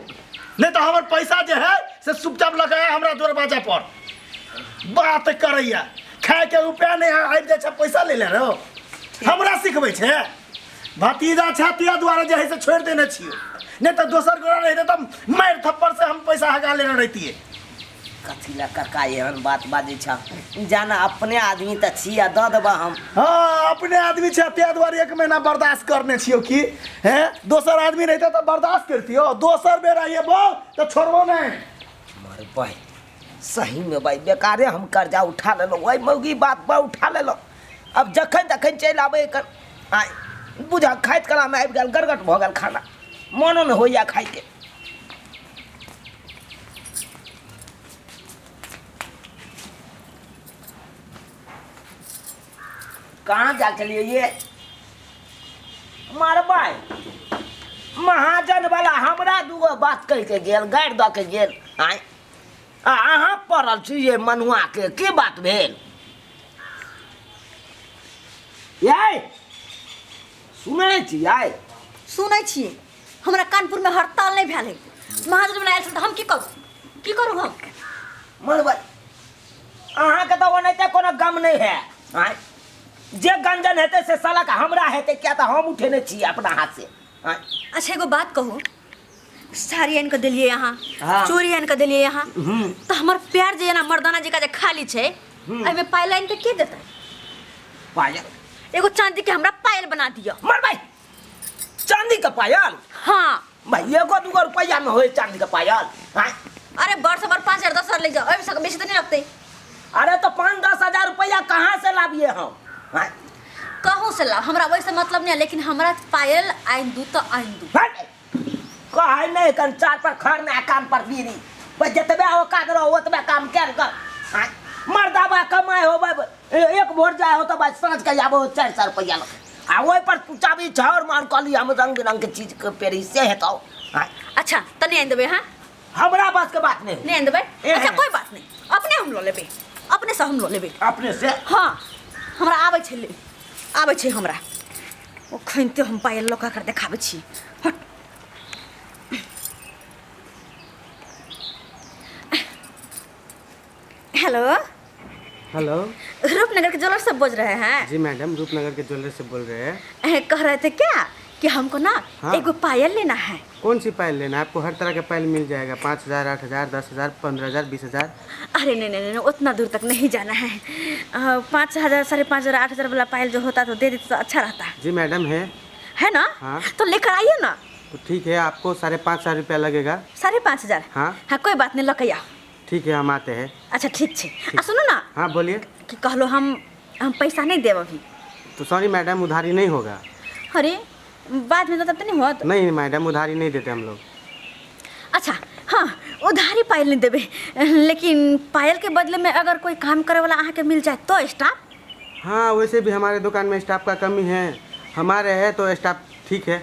नहीं तऽ हमर पैसा जे है से चुपचाप लऽ के आ हमरा दरवाजा पर। बात करैया, खाय के रुपया नहीं है, आबि जाइ छै पैसा ले ले रहो, हमरा सिखबै छै? भतीजा छै तिया दुआरे जे है से छोड़ि देने छियै, नहीं तऽ दोसर गोरा रहितै तऽ मारि थप्पड़ से हम पैसा हगा लेने रहितियै। कथी लए कका एहन बात बाजै छह? जाना अपने आदमी तऽ छी आ दऽ देबह हम। हाँ, अपने आदमी छै ताहि दुआरे एक महीना बर्दाश्त करने छियौ की हैं, दोसर आदमी रहितै तऽ बर्दाश्त करतियौ। दोसर बेर आइएबौ तऽ छोड़बो नहि। मरबै सहीमे भाइ, बेकारे हम कर्जा उठा लेलहुँ, ओहि मौगी बात पर उठा लेलहुँ। आब जखन तखन चलि आबै एकर। आइ बुझा खाइत कलामे आबि गेल, गरगट भऽ गेल खाना, मोनो नहि होइए खाइके। कहाँ जा चलिए ये मारबै महाजन वाला हमरा दूगो बात कहि के गेल, गारि दऽ के गेल। आँय, आ अहाँ पड़ल छी ये मनुआ के, की बात भेल यै? सुनै छी यै? सुनै छी। हमरा कानपुरमे हड़ताल नहि भेल है, महाजन बनायल छल तऽ हम की करू, की करू हम? मरबै अहाँके तऽ ओनाहिते कोनो गम नहि है। आँय, जे गंजन हेतै से सालाके हमरा हेतै, किया तऽ हम उठेने छी अपना हाथ से। आँय। अच्छा एगो बात कहू, साड़ी आनि कऽ देलियै अहाँ, हाँ। चूड़ी आनि कऽ देलियै अहाँ, तऽ हमर प्यार जे एना मर्दाना जकाँ जे खाली छै, एहिमे पायल आनि कऽ के देतै? पायल? एगो चांदी के हमरा पायल बना दिअ। मरबै चांदी के पायल? हाँ। भाई एगो दूगो रुपया में होए चांदी के पायल? आँय? अरे बड़ से बड़ 5,000 10,000 ले जाओ, एहिसँ बेसी तऽ नहीं लगतै। अरे तो 5-10 हजार रुपया कहाँ से लाबिए हम? आँय? कहूँ से लाओ, हमरा वैसे मतलब नहीं है, लेकिन हमरा पायल आनि दू तऽ आनि दू। हट! कहै नहि कन चार पर खर ने कान पर बीड़ी, बस जतबे औकात रहो ओतबे काम कैल कर। आँय? मर्दाबा कमाइ हो एक भोर जाय हो तऽ बस साँझ के आबो 400 रुपया लग, आ ओहि पर तू चाबी छाउर मार कहली हम रंग बिरंग के चीज के पेरी से हेतौ। आँय? अच्छा तऽ नहीं आनि देबै? हाँ। हमरा बस के बात नहीं। नहीं आनि देबै? ए। अच्छा कोई बात नहीं, अपने हम लऽ लेबै, अपने से हम लऽ लेबै। अपने से? हाँ, हमरा आबै छै, ले आबै छै हमरा। ओखनिते हम पायल लऽ कऽ देखाबै छी। हट। हेलो। हेलो। रूपनगर के ज्वेलर सब बोल रहे हैं? जी मैडम, रूपनगर के ज्वेलर से बोल रहे हैं। कह रहे थे क्या कि कि हमको ना हाँ। एगो पायल लेना है। कौन सी पायल लेना है आपको? हर तरह के पायल मिल जाएगा, 5,000, 8,000, 10,000, 15,000, 20,000। अरे नहीं नहीं नहीं, उतना दूर तक नहीं जाना है। 5,000, 5,500, 8,000 वाला पायल जो होता तो दे देते तो अच्छा रहता। जी मैडम है। है ना? हाँ। तो लेकर आइए ना। तो ठीक है, आपको 5,500 रुपया लगेगा। 5,500? हाँ। हाँ कोई बात नहीं, लके आओ। ठीक है, हम आते हैं। अच्छा ठीक छे। आ सुनो ना। हाँ बोलिए। कि कहलो हम पैसा नहीं देब अभी। तो सॉरी मैडम, उधारी नहीं होगा। अरे बाद में तो तब तो नहीं होत। नहीं मैडम, उधारी नहीं देते हम लोग। अच्छा हाँ, उधारी पायल नहीं देबे, लेकिन पायल के बदले में अगर कोई काम करे वाला अहाँ के मिल जाए तो स्टाफ। हाँ वैसे भी हमारे दुकान में स्टाफ का कमी है, हमारे है तो स्टाफ ठीक है।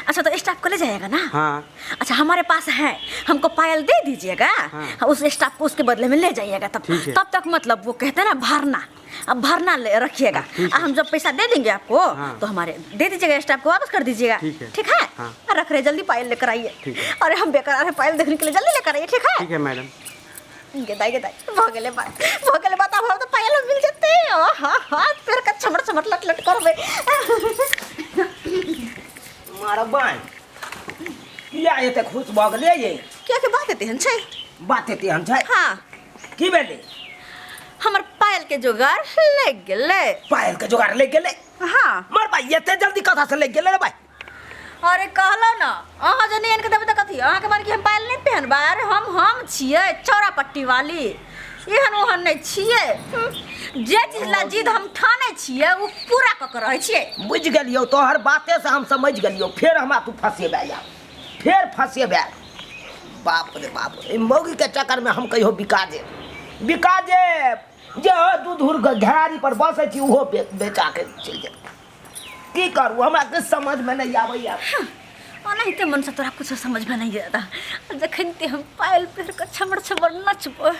अच्छा तो स्टाफ को ले जाएगा ना? हाँ। अच्छा हमारे पास है, हमको पायल दे दीजिएगा। हाँ। उस स्टाफ को उसके बदले में ले जाइएगा तब। ठीक है। तब तक मतलब वो कहते हैं ना भरना, अब भरना ले रखिएगा। ठीक है। हम जब पैसा दे देंगे आपको हाँ। तो हमारे दे दीजिएगा, स्टाफ को वापस कर दीजिएगा। ठीक है। ठीक है? हाँ। रख रहे, जल्दी पायल लेकर आइए। ठीक है। अरे हम बेकरार है पायल देखने के लिए, जल्दी लेकर आइए। ठीक है? ठीक है मैडम। गेदाई गेदाई भऽ गेलै बात, भऽ गेलै बात। अब हम तो पायल मिल जेतै। हाँ हाँ, पैर के छमर छमर लट लट करबै। मारबै किया एते खुश भऽ गेलियै ये? किया के बात एते हन छै? बात एते हन छै? हाँ। की भेलै? हमर पायल के जोगार लागि गेलै। पायल के जोगार लागि गेलै? हाँ। मार भाई, एते जल्दी कथा से लागि गेलै रे भाई? अरे कहलो ना, अहाँ जे नहि आनि के देबै तऽ कथी अहाँके माने कि हम पायल नहि पहनबै? अरे हम छियै चौरा पट्टी वाली, एहन ओहन नहि छियै। जे चीज ला जिद हम ठानै छियै ओ पूरा कऽ के रहै छियै। बुझि गेलियौ, तोहर बाते से हम समझ गेलियौ। फेर हमरा तू फंसेबे यार, फेर फंसेबे। बाप रे बाप, ई मौगी के चक्कर में हम कहियो बिका जेब, बिका जेब। जे हो दूध उर घेरारी पर बसै छी ओहो बेचा के चलि जेब। की करू, हमरा किछु समझ में नहीं आबैया। ओनाहिते मनसँ तोरा कुछो समझमे नहि आता। जखन ते हम पायल पहिर कऽ छमर छमर नचबो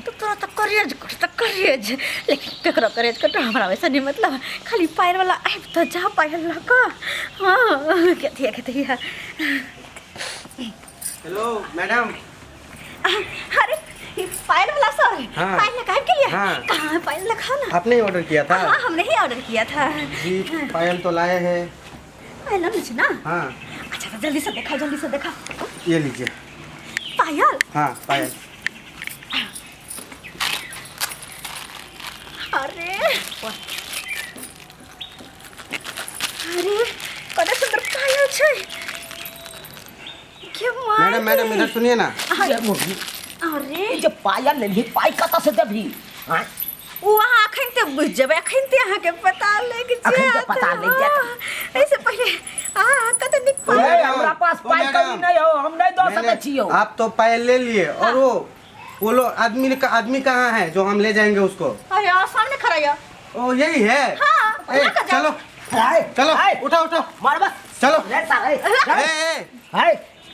तऽ तोरा तऽ करेज कटतऽ करेज। लेकिन ककरो करेज कटो हमरा वैसे नहीं मतलब, खाली पायल वाला आबि तऽ जा पायल लऽ कऽ। हाँ कथी कथी। Hello madam. अरे पायल वाला सर। हाँ। पायल लगा के लिए। हाँ। कहाँ है पायल लगा ना? आपने ही ऑर्डर किया था? हाँ हमने ही ऑर्डर किया था जी। पायल तो लाए हैं। पायल ना ना? हाँ। अच्छा तो जल्दी से देखा, जल्दी से देखा। ये लीजिए पायल। हाँ पायल। अरे अरे कते सुंदर पायल छै। मैडम मैडम इधर सुनिए ना। अरे जे पायल लेलही, पाइ कतऽ से देबही? आँय? ओ अहाँ अखन ते बुझि जेबै, अखन ते अहाँके पता लागि जायत। अखन ते पता लागि जायत। एहिसँ पहिले आ कते नीक पायल। ए, हमरा पास पाइ कमी नहीं हो, हम नहीं दऽ सकै छियौ। आप तो पायल ले लिए और वो लोग आदमी कहाँ है जो हम ले जाएंगे उसको? अरे सामने खड़ा है। ओ यही है। हाँ, चलो चलो उठो उठो, मारबा चलो। रे सारे है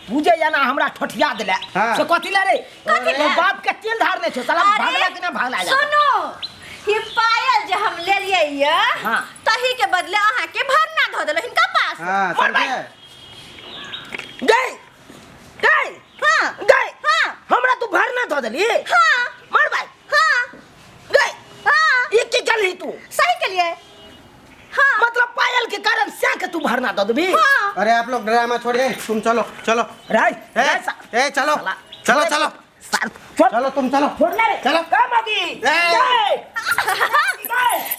पूजे या ना हमरा ठोठिया देले। हाँ। से कथी ले रे? कथी ले? बाप के तेल धारने छौ साला, भागला कि ना भागला? सुनो, ये पायल जे हम ले लिए ये। हाँ। तही के बदले अहाँ के भरना धो देलो हिनका पास। हाँ, समझे? गई गई। हाँ गई। हाँ। हमरा तू भरना धो देली? हाँ। मार भाई। हाँ। गई। हाँ। ये की चलही तू? सही के लिए। हाँ। मतलब पायल के कारण से के तू भरना दो देबी? हाँ। अरे आप लोग ड्रामा छोड़िए, तुम चलो चलो। राय ए चलो चलो चलो चलो तुम चलो छोड़ ले रे। चलो। काम होगी।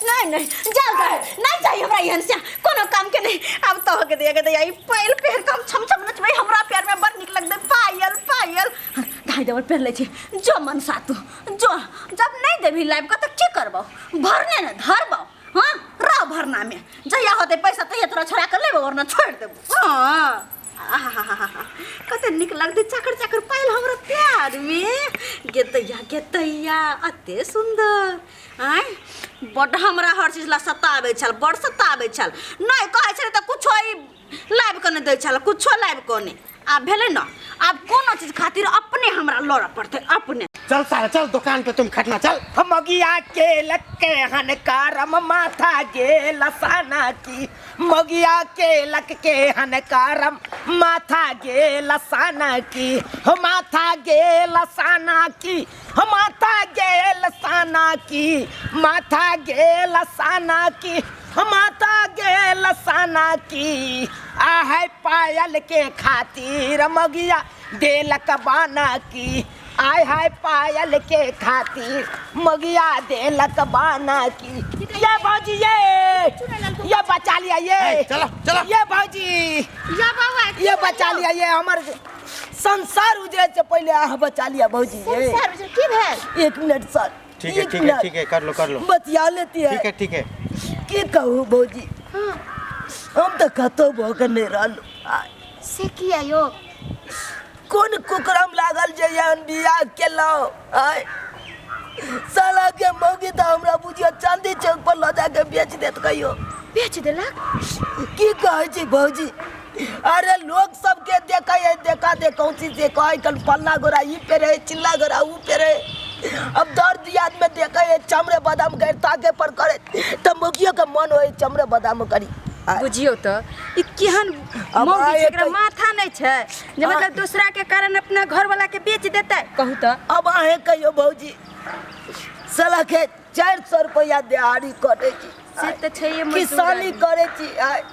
नहीं नहीं जाओ जाओ, नहीं चाहिए हमरा एहन से कोनो काम के नहीं। अब तो के दिया के दिया ई पायल पहिर के हम छम छम नचबै, हमरा पैर में बड़ नीक लगतै पायल पायल। ढाई देवर पहिर लै छी जो मन सातु जो, जब नहीं देबी लाइब के त की करबौ? भरने ने धरबौ। हाँ रह भरना में, जहिया होतै पैसा तहिया तोरा छोड़ा के लेबौ वरना छोड़ि देबौ। हाँ कते नीक लगतै चाकर चाकर पायल हमरा प्यार में। गेतैया गेतैया अते सुंदर। आँय बड्ड हमरा हर चीज ला सताबै छल, बड्ड सताबै छल। नहि कहै छलै तऽ कुछो ई लाबि कऽ नहि दै छल, कुछो लाबि कऽ नहि। आब भेलै ने, आब कोनो चीज खातिर अपने हमरा लड़ऽ पड़तै अपने। चल सारा चल दुकान पे तुम खटना चल। हम मगिया के लक के हनकारम माथा गे लसाना की, मगिया के लक के हनकारम माथा गे लसाना की, हो माथा गे लसाना की, हो माथा गे लसाना की, माथा गे लसाना की, माता गेल साना की आहे पायल के खातिर मगिया देलक बाना की आय हाय पायल के खातिर मगिया देलक बाना की। ये भौजी ये बचा लिया ये। ए, चलो, चलो। ये भौजी या बाबा ये बचा लिया ये, हमर संसार उजरे से पहले आह बचा लिया भौजी ये। संसार उजरे की भेल? एक मिनट सर। ठीक है एक ठीक है मिनट। ठीक है, कर लो कर लो। बतिया लेती है। ठीक है ठीक है। की कहू भौजी, हम तो कतौ भऽ के नहि रहलहुँ। से किया यो? कोन कुकरम लागल जे एहन बियाह केलहुँ? आय साला के मौगी तऽ हमरा बुझियो चांदी चौक पर लऽ जाके बेच देत कहियो। बेच देलक? की कहै छी भौजी? अरे लोग सबके देखै है, देखा दे कौन चीज से कहै कल फल्ला गोरा ई पेरे चिल्ला गोरा ऊ पेरे। अब दर्द दियाद में देखै है चमड़े बादाम गैर ताके पर करे तऽ मौगियो के मन होय चमड़े बादाम करी। बुझियो तऽ ई केहन अब मौगी आए छै, एकरा तऽ- माथा नहीं छै जे मतलब दूसरा के कारण अपना घर वाला के बेच देतै। कहू तऽ अब अहें कहियो भौजी, साला के 400 रुपया दिहाड़ी कटै छी। से तऽ छैहे मजदूर किसानी आदमी। करै छी। आय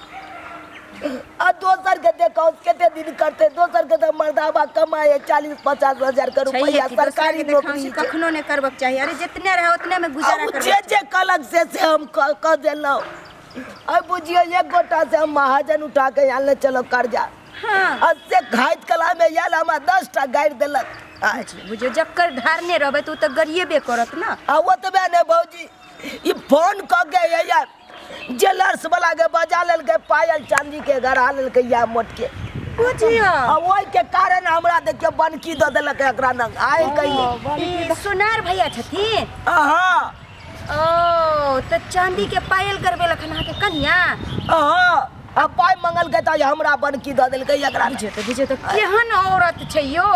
आ दोसर के देखो कते दिन करते, दोसर के तो मर्दाबा कमाए 40-50 हजार के छैहे रुपया कि दोसरा सरकारी के देखाउसी नौकरी छै। कखनो नहि करबाक चाही। अरे जितने रहे उतने में गुजारा अब करबाक जे जे कहलक से से हम कह देलहुँ। अब बुझियो एक गोटा से हम महाजन उठा के आनले चलो कर्जा। हाँ। आ से खाइत कला में आयल हमरा 10 टा गारि देलक। बुझियो जकर धारने रहबै तऽ ओ तऽ गरिएबे करत ना। आ ओतबे नहि भौजी, ई फोन कऽ के हैया ज्वेलर्स वाला के बजा लेलकै, पायल चांदी के गड़ा लेलकै या मोट के। बुझियो आ ओहि के कारण हमरा देखियो बनकी दऽ देलक एकरा नंग। आइ कहियो ई सोनार भैया छथिन? अहाँ। ओ तऽ चांदी के पायल करबेलक हन अहाँके कनिया? अहाँ। आ पाइ मंगलकै तऽ हमरा बनकी दऽ देलकै एकरा। बुझियो तऽ, बुझियो तऽ केहन औरत छै यौ।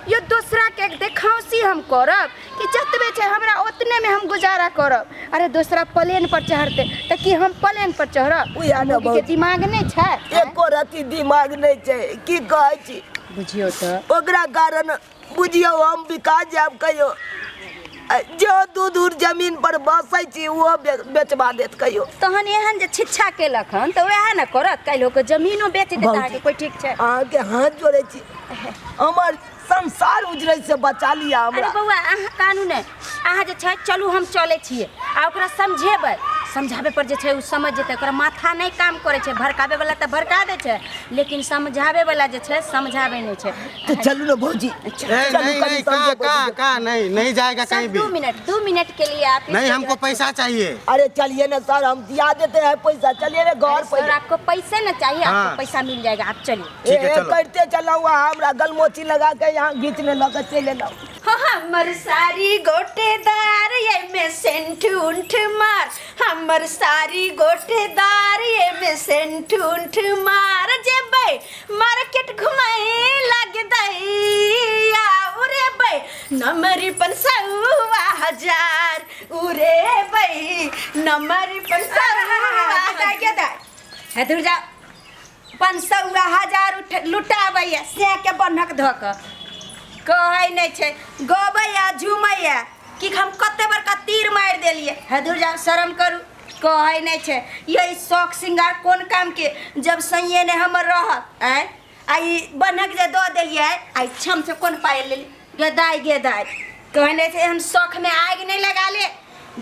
यो दोसरा के देखाउसी हम करब कि जतबे छै हमरा ओतने में हम गुजारा करब। अरे दोसरा प्लेन पर चढ़ते तऽ की हम प्लेन पर चढ़ब? उएह ने मौगी के भौजी। दिमाग नहि छै? एको रत्ती दिमाग नहि छै, की कहै छी। बुझियो तऽ ओकरा कारण बुझियो हम बिका जायब कहियो। जो दूध उर जमीन पर बसै छी ओहो बेचबा देत कहियो। तहन एहन जे छिच्छा केलक हन तऽ वएह ने करत, काल्हि होके जमीनो बेच देत भौजी, अहाँके, कोइ ठीक छै? अहाँके हाथ जोड़ै छी, हमर संसार उजरै से बचा लिअ हमरा। अरे बौआ अहाँ कानू नहि, अहाँ जे छै चलू हम चलै छियै आ ओकरा समझेबै, समझाबै पर जे छै ओ समझ जेतै। ओकरा माथा नहि काम करै छै, भड़काबै वाला तऽ भड़का दै छै लेकिन समझाबै वाला जे छै समझाबै नहि छै। तो चलू ना भौजी। ए, चलू नहीं, कनी नहीं, समझे कहाँ, कहाँ, भौजी। कहाँ, नहीं, नहीं जाएगा सर, कहीं भी। 2 मिनट के लिए आप नहीं, इसको हमको जो है- पैसा चाहिए। अरे चलिए ना सर, हम दिया देते हैं पैसा, चलिए ना घर अरे सर, पर। आपको पैसे ना चाहिए, हाँ। आपको पैसा मिल जाएगा, आप चलिए। ठीक है, ए, चलो। करते चला हुआ हमरा गलमोची लगा के यहाँ घींचने लगा चले लाओ। हो हमर सारी गोटेदार ये में सेंट उंठ मार, हमर सारी गोटेदार ये में सेंट उंठ मार, जेबै मार्केट घुमाए लग दैया उरे बै नमरी पन सौआ हजार उरे बै नमरी पन सौआ हजार। हे दूर जाओ, 500 हजार लुटाबैया से के बन्हक धऽ कऽ कहै नहि छै, गबैया झुमैया कि हम कते बड़का तीर मारि देलियै। हे दूर जाओ, शरम करू, कहै नहि छै। यही शौक श्रृंगार कोन काम के जब सैये नहि हमर रहत। आँय आ ई बन्हक जे दऽ देलियै आ ई छम से कोन पाइ लेली गेदाइ गेदाइ, कहै नहि छै। एहन शौकमे आगि नहि लगा ले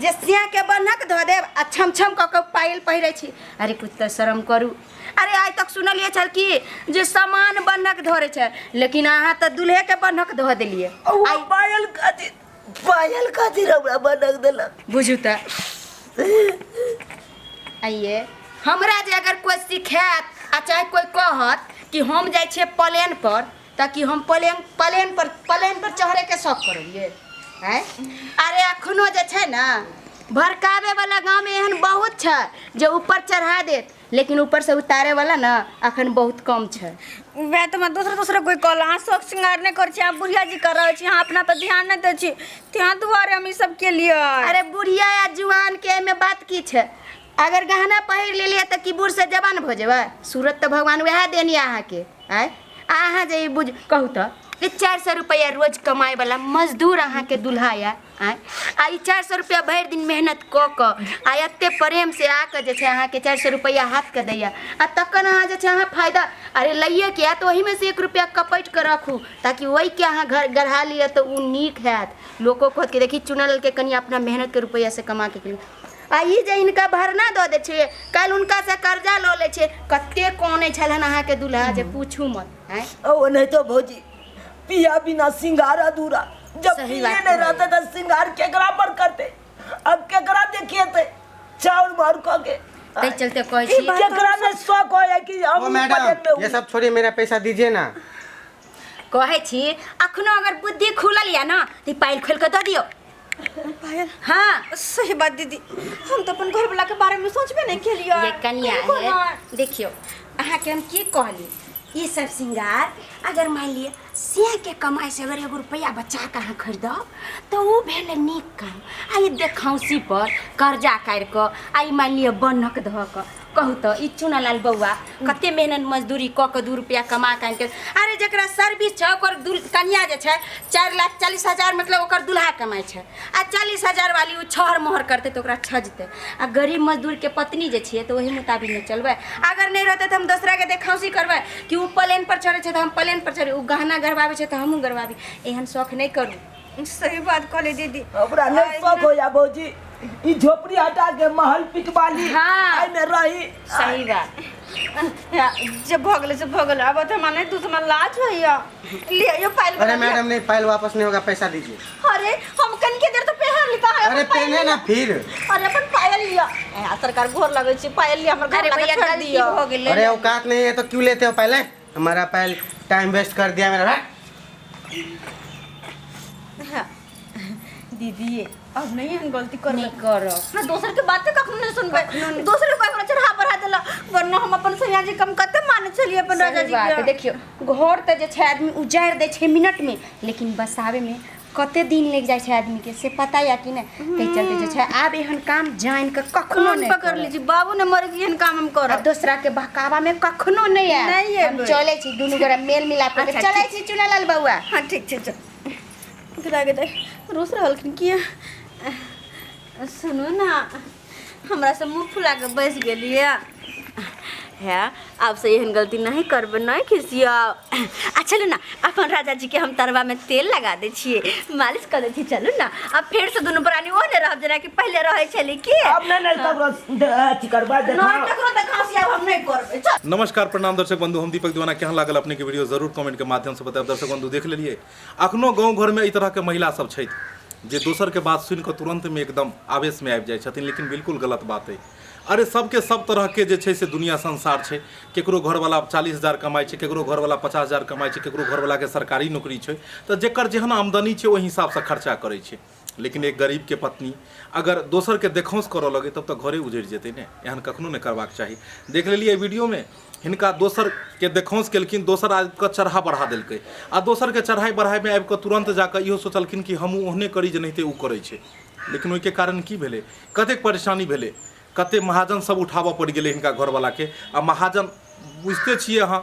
जे सियाके बन्हक धऽ देब आ छम छम कऽ कऽ पायल पहिरै छी। अरे कुछ तऽ शरम करू। अरे आइ तक सुनलियै छल कि जे सामान बन्हक धरै छै, लेकिन अहाँ तऽ दुल्हेके बन्हक धऽ देलियै। ओ पायल खातिर, पायल खातिर हमरा बन्हक देलक। बुझू तऽ आइए हमरा जे अगर कोइ सिखायत आ चाहे कोइ कहत कि हम जाइ छियै प्लेन पर, तऽ कि हम प्लेन पर चढ़ैके शौक करबियै? आँय अरे अखनो जे छै ने भड़काबै वाला गाँवमे एहन बहुत छै जे ऊपर चढ़ा देत, लेकिन ऊपर से उतारे वाला ना अखन बहुत कम छै। वएह तऽ हमरा दोसर दोसर कोइ कहल अहाँ शौक श्रृंगार नहि करै छी, अहाँ बुढ़िया जी कर रहल छी, अहाँ अपना पर ध्यान नहि दै छी, तेँ दुआरे हम ई सब केलियै। अरे बुढ़िया या जुआन के एहिमे बात की छै? अगर गहना पहिर लेलियै तऽ की बूढ़ से जवान भऽ जेबै? सूरत तऽ भगवान वएह देनी अहाँके। आँय अहाँ जे ई बुझ कहू तऽ 400 रुपैआ रोज कमाए वाला मजदूर अहाँके दुल्हा या। आँय आ ई 400 रुपैआ भरि दिन मेहनत कऽ कऽ आ एते प्रेम से आके जे छै अहाँके 400 रुपैआ हाथके दैया आ तखन अहाँ जे छै अहाँ फायदा अरे लैए के आयत ओहिमे से 1 रुपैआ कपटि कऽ राखू ताकि ओहिके अहाँ घर गढ़ा लिअ तऽ ओ नीक हैत। लोको कहत कि देखी चुनलके कनि अपना मेहनतके रुपैआ से कमा के केलकै। आ ई जे हिनका भरना दऽ दै छियै काल्हि हुनकासँ कर्जा लऽ लै छै। कते कानै छल हन अहाँके दुल्हा जे पूछू मत। आँय ओ नहीं तो भौजी पिया बिना सिंगार अधूरा, जब सही पिए बात नहीं कहलियै। रहते तो सिंगार केकरा पर करते, अब केकरा देखिएते चाउर मार क के ताहि चलते कहै छी केकरा में शौक होया कि हम ओ मैडम पलेन में ये सब छोड़िए, मेरा पैसा दीजिए ना। कहै छी अखनो अगर बुद्धि खुलल या ना तऽ पायल खोलि कऽ दऽ दियौ। पायल? हाँ सही बात दीदी, हम तो अपन घर वाला के बारे में सोचबे नहीं केलियै। ये कनिया कहियो है, ना। देखियौ अहाँके हम की कहली, ई सब श्रृंगार अगर मान लिअ सिया के कमाई से अगर 1 रुपया बचा के अहाँ खरीदब तऽ ओ भेलै नीक काम। आ ई देखौंसी पर कर्जा काटि कऽ आ ई मान लिअ बन्हक धऽ कऽ कहू तऽ ई चुनालाल बौआ कते मेहनत मजदूरी कऽ कऽ 2 रुपया कमा कऽ आनिके, अरे जकरा सर्विस छै ओकर कनिया जे छै 4,40,000 मतलब ओकर दुल्हा कमाइ छै आ 40,000 वाली ओ छहर मोहर करतै तऽ ओकरा छजतै। आ गरीब मजदूरके पत्नी जे छियै तऽ ओही मुताबिक ने चलबै। अगर नहि रहतै तऽ हम दोसराके देखौंसी करबै कि ओ प्लेन पर चढ़ै छै तऽ हम प्लेन पर चढ़ी, ओ गहना गढ़बाबै छै तऽ हमहूँ गढ़बाबी। एहन शौख नहि करू। सही बात कहली दीदी, ओकरा नहीं शौक होया भौजी, ई झोपड़ी हटा के महल पिटवा ली, हाँ। एहि में रही। सही बात। जे भऽ गेलै से भऽ गेलै, आब तऽ हमरा नहि दूसरा लाज होइया। लिअ यो पायल अरे बना लिअ। मैडम नहीं, पायल वापस नहीं होगा, पैसा दीजिए। अरे हम कनके देर तो पहन ली कहाँ, अरे अपन पायल पहने ना लिअ। फिर। अरे अपन पायल लिअ। ए, सरकार गोर लगै छी, पायल लिअ, हमर घर अरे लगा भैया, छोड़ गलती दियौ। भऽ गेलै। अरे औकात नहीं है तो क्यों लेते हो पहले, हमारा पायल टाइम वेस्ट कर दिया मेरा। हाँ। दीदी अब नहीं हम गलती करबै। नहीं करब। ना दोसर के बात कखनो नहीं सुनबै, दोसर के हमरा चढ़ा बढ़ा देला, वरना हम अपन सैया जी कम कते माने छलियै अपन सही राजा जी बात के। देखियौ घर तऽ जे छै आदमी उजाड़ि दै छै मिनट में, लेकिन बसावे में कते दिन लागि जाइ छै आदमी के से पता या कि नहि। ताहि चलते जे छै आब एहन काम जानि कऽ कखनो कान नहि पकड़ करब। लीजिए, बाबू ने मर एहन काम हम करब। आ दोसरा के बहकावा में कखनो नहीं आयब। नहि हम एबै। चलै छी दुनू गोरा मेल मिलाप कऽ के अच्छा, चलै ठीक। छी चुनालाल बौआ। हाँ ठीक छै, चल। गिरा रोस रहलखिन किया। सुनू ना, हमरा से मुँह फुला के बैस गेलियै है, आब से एहन गलती नहीं करबै, नहीं खिसियौ। आ चलू ना अपन राजा जी के हम तरवा में तेल लगा दै छियै, मालिश कर दै छियै। चलू ना अब फेर से दुनू प्राणी ओ नहि रहब जेना कि पहिले रहै छलै की। अब नहीं नहीं ककरो अथी करबा देखा। नहीं ककरो देखासी आब हम नहीं करबै। चल। नमस्कार प्रणाम दर्शक बंधु, हम दीपक दीवाना। केहन लागल अपने के वीडियो जरूर कमेंट के माध्यम से बतायब। दर्शक बंधु देख लेलिए अखनो गाँव घर में एहि तरह के महिला सब छथि जे दोसर के बात सुनि कऽ तुरंत में एकदम आवेश में आबि जाइ छथिन, लेकिन बिल्कुल गलत बात है। अरे सबके सब तरह के जे छै से दुनिया संसार छै। केकरो घरवाला 40,000 कमाइ छै, केकरो घरवाला 50,000 कमाइ छै, केकरो घरवाला के सरकारी नौकरी छै, तऽ जेकर जेहन आमदनी छै ओहि हिसाबसँ खर्चा करै छै। लेकिन एक गरीब के पत्नी अगर दोसर के देखौंस करऽ लगे तब तऽ घरे उजड़ि जेतै ने। एहन कखनो नहि करबाक चाही। देख लेलियै एहि वीडियोमे हिनका दोसर के देखौंस केलखिन, दोसर आबि कऽ चढ़ा बढ़ा देलकै आ दोसर के चढ़ाइ बढ़ाइमे आबि कऽ तुरन्त जाकऽ इहो सोचलखिन कि हमहूँ ओहने करी जेनाहिते ओ करै छै। लेकिन ओहिके कारण की भेलै, कतेक परेशानी भेलै, कतेक महाजन सब उठाबऽ पड़ि गेलै हिनका घरवलाके। आ महाजन बुझिते छियै अहाँ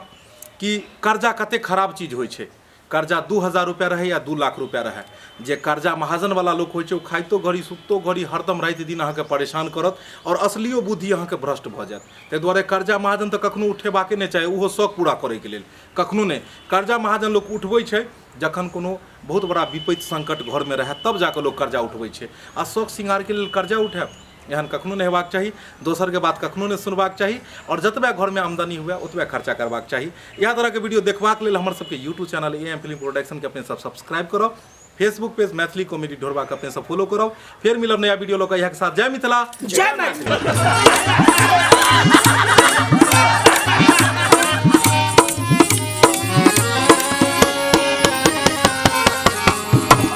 कि कर्जा कतेक खराब चीज होइ छै। कर्जा 2,000 रुपया रहै या 2 लाख रुपया रहै, जे कर्जा महाजनवला लोक होइ छै ओ खाइतो घड़ी सुततो घड़ी हरदम राति दिन अहाँके परेशान करत आओर असलियो बुद्धि अहाँके भ्रष्ट भऽ जायत। ताहि दुआरे कर्जा महाजन तऽ कखनो उठेबाके नहि चाही, ओहो शौक पूरा करैके लेल कखनो नहि। कर्जा महाजन लोक उठबै छै जखन कोनो बहुत बड़ा विपत्ति संकट घरमे रहै तब जाकऽ लोक कर्जा उठबै छै। आ शौक श्रृंगारके लेल कर्जा उठायब एहन कखनो नहि हेबाक चाही। दोसरके बात कखनो नहि सुनबाक चाही आओर जतबे घरमे आमदनी हुए ओतबे खर्चा करबाक चाही। इएह तरहके वीडियो देखबाक लेल हमर सबके YouTube channel A M film production के अपने सब सब्सक्राइब करब, फेसबुक पेज मैथिली कॉमेडी ढोरबा के अपने सब फॉलो करब। फेर मिलब नया वीडियो लऽ कऽ इएह के साथ। जय मिथिला, जय मैथिली।